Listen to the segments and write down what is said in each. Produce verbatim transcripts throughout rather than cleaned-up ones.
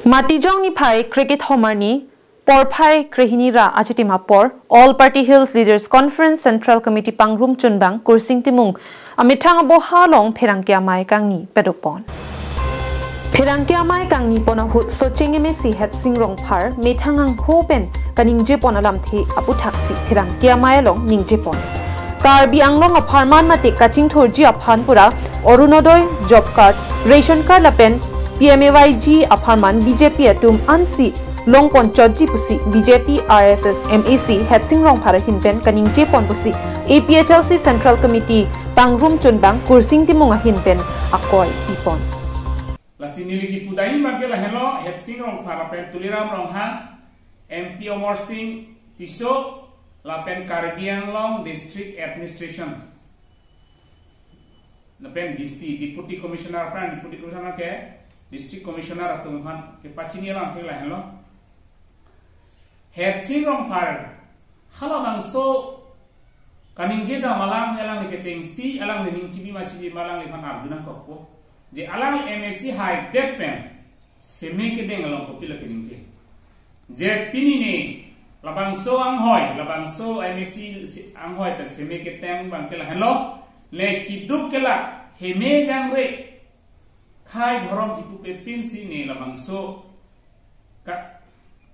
Matijong niphai krekethom arni porphai krehini ra achitim apor All Party Hills Leaders Conference Central Committee pangrum chunbang Kursing Timung amethang aboha along pherangke amei kangni padopon. Pherangke amei kangni pon ahut Socheng M A C Hetsing Rongphar methang angho pen kaningjepon alamthe aputhaksi pherangke amei along ningjepon. Karbi Anglong apharman mate kachingthurji aphan pura Orunodoi, job card, ration card lapen P M A Y G apharman B J P atum ansi longpon chotji pusi B J P R S S M A C Hetsing Rongphar ahin pen kaningjepon pusi A P H L C Central Committee pangrum chunbang Kursing Timung ahin pen akoi pipon. Lasi neli kipu dai abangke lahenlo, Hetsing Rongphar lapen Tuliram Ronghang, M P Amarsing Tisso, lapen Karbi Anglong District Administration, lapen D C, Deputy Commissioner aphrang, Deputy Commissioner ke District Commissioner atum aphan kepachini alamthe lahenlo. Hetsing Rongphar halabangso kaningje dam alam alangli kechengsi, alangli ning chibi ma chibi ma alangliphan arju nangkokpo. Je alangli M A C haidet pen seme kedeng along kopilo keningje. Je pini ne labangso anghoi, labangso M A C anghoi pen seme keteng abangke lahenlo, le keduk kelak heme jangre khei dhorom chipupepinsi ne labangso ka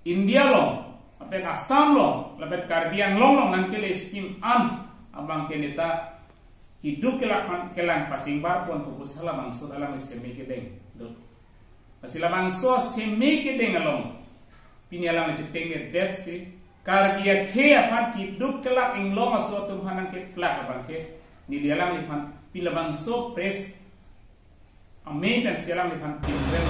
India along, lapen Assam along, lapen Karbi Anglong along nangkele scheme an abangke neta keduk kelak aphan kelang pachingbarpon pupusi halabangso alangli seme kedeng do. Lasi labangso seme kedeng along pini alangli chetengdetsi Karbi akhei aphan keduk kelak inglong aso atum aphan nangkeplak abangke neli alangliphan pini labangso press amei pensi alangliphan pinrem.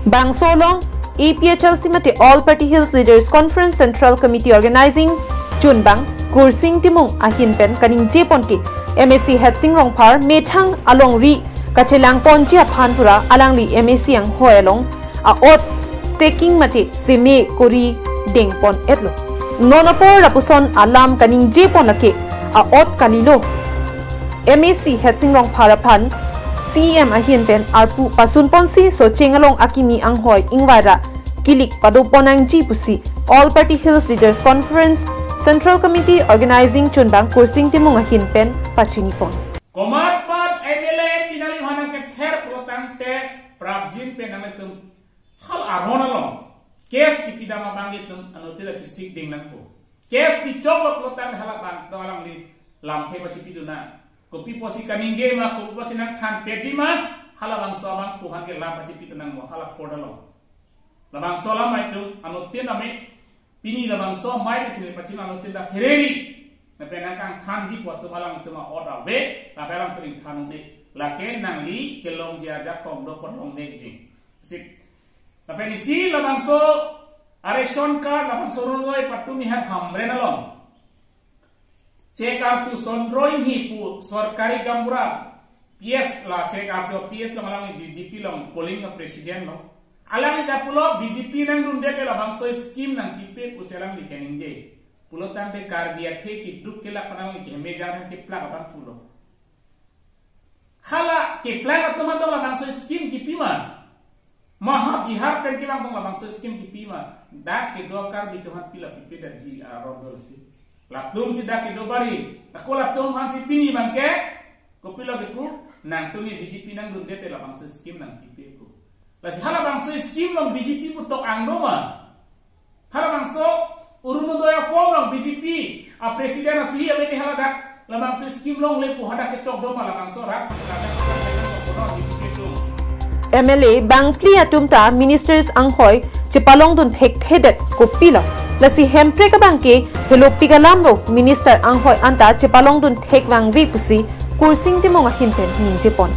Bangso along A P H L C mate All Party Hills Leaders Conference Central Committee Organizing chunbang Kursing Timung ahin pen kaningjepon ke M A C Hetsing Rongphar methang alongri kachelangponji aphan pura alangli M A C anghoi along a-oath taking mate seme kori dengpon etlo. Non apor lapuson alam kaningjepon lake a-oath kalilo. M A C Hetsing Rongphar aphan C E M ahin pen arpu pasunponsi Socheng along akimi anghoi ingvai ra kilik padopon nangji pusi All Party Hills Leaders Conference Central Committee Organizing chunbang Kursing Timung ahin pen pachinipon. Komat mat M L A pinali hana kether pulotangte prapjin pen nanglitum hal aron along case kipidam abang itum anuttin ta chesik ding nangpo. Case pichok lo pulotang halabang to alangli lamthe pachipidun nang. Kopi pusi kaningje ma, kopi pusi nangthanpetji ma, halabangso abang pu aphan ke lam pachipidun nang mo hala court along. Labangso alam itum anuttin ame pini labangso amei pensi neli pachini anuttin ta phereri. Lapen nangkangthanji pu atum alangtum a-oath ave, lapen alangtum ingthan un-e. Lake nangli kelongji ajakong do apot longdekji. Sip. Lapen isi labangso a-ration card, labangso Orunodoi patumi hat Hamren along Chekartu Sondro Inghi pu sorkari gaonbura P S la Chekartu P S along alangli B J P along polling a-president lo. Alangli ta pulo B J P nangdunde ke labangso scheme nangpipe pusi alangli keningje. Pulotangte Karbi akhei keduk kelak aphan alangli keheme jangre keplak abang pulo. Hala keplak atum atum labangso scheme kipi ma. Maha Bihar pen kelang tong labangso scheme kipi ma. Dak kedo Karbi atum aphan pila pipedetji aron do lasi. Latumsi dak kedo bari. Ako latum aphansi pini abangke kopilo kepu, nangtum ke B J P nangdunde te labangso scheme nangpipe pu. Lasi halabangso scheme along B J P pu tok ang do ma. Halabangso Orunodoi a-form along B J P a-president asuhi ave te hala dak labangso scheme longle pu hadak ketok do ma labangso rat. M L A bangphli atum ta ministers anghoi chepalongdun thekthedet kopilo. Lasi Hemprek abangke helopik alam lo, minister anghoi anta chepalongdun thekvangve pusi Kursing Timung ahin pen ningjepon.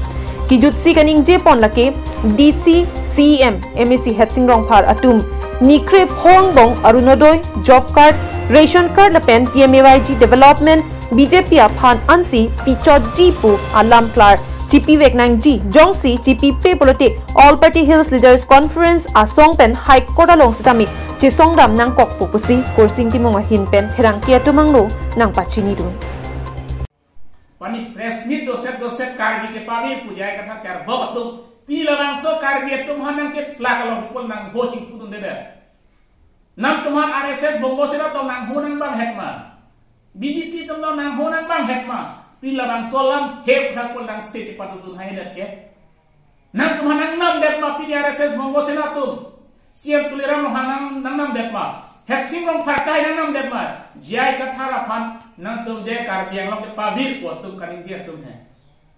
Kejutsi kaningjepon lake D C, C E M, M A C Hetsing Rongphar atum nikre phongbong Orunodoi, job card, ration card lapen P M A Y G development B J P aphan ansi pichotji pu alam klar chipivek nangji, jongsi chipipe pulote All Party Hills Leaders Conference asong pen High Court along sitame chesongdam nangkokpo pusi Kursing Timung ahin pen pherangke atum angno nangpachinidun. Pani press meet doset doset Karbi kepave pu jai katha karbok atum Pini labangso Karbi atum aphan nangkeplak along pipol nangho chingpudundedet. Nangtum aphan R S S Bongo Sena atum nangho nangbanghet ma? B J P atum nangho nangbanghet ma? Pini labangso alam hep thakpol nangse chepadodun hainet ke. Nangtum aphan nangnamdet ma pini R S S Bongo Sena atum? C M Tuliram Ronghang nang nangnamdet ma? Hetsing Rongphar kai nangnamdet ma? J I Kathar aphan nangtum je Karbi Anglong kepavir pu atum kaningje atum he.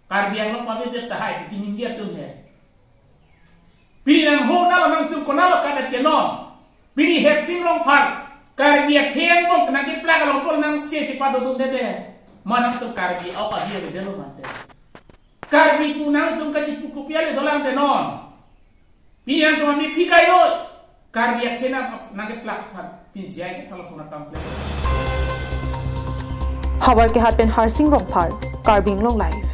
Karbi Anglong pavirdet tahai pu kaningje atum he. Pini nangho nalo nangtum konatlo kadat ke non? Pini Hetsing Rongphar Karbi akhei angbong nangkeplak along pipol nangse chepadodundedet. Ma nangtum Karbi aok avi avedetlo mate. Karbi pu nangtum kachipu kopi ale dolang de non? Pini nangtum ami phi kailo? Karbi akhei nangkeplak aphan pini J I Kathar lason atam plek. Havar ke hat pen Harsing Rongphar, Karbi Anglong Live.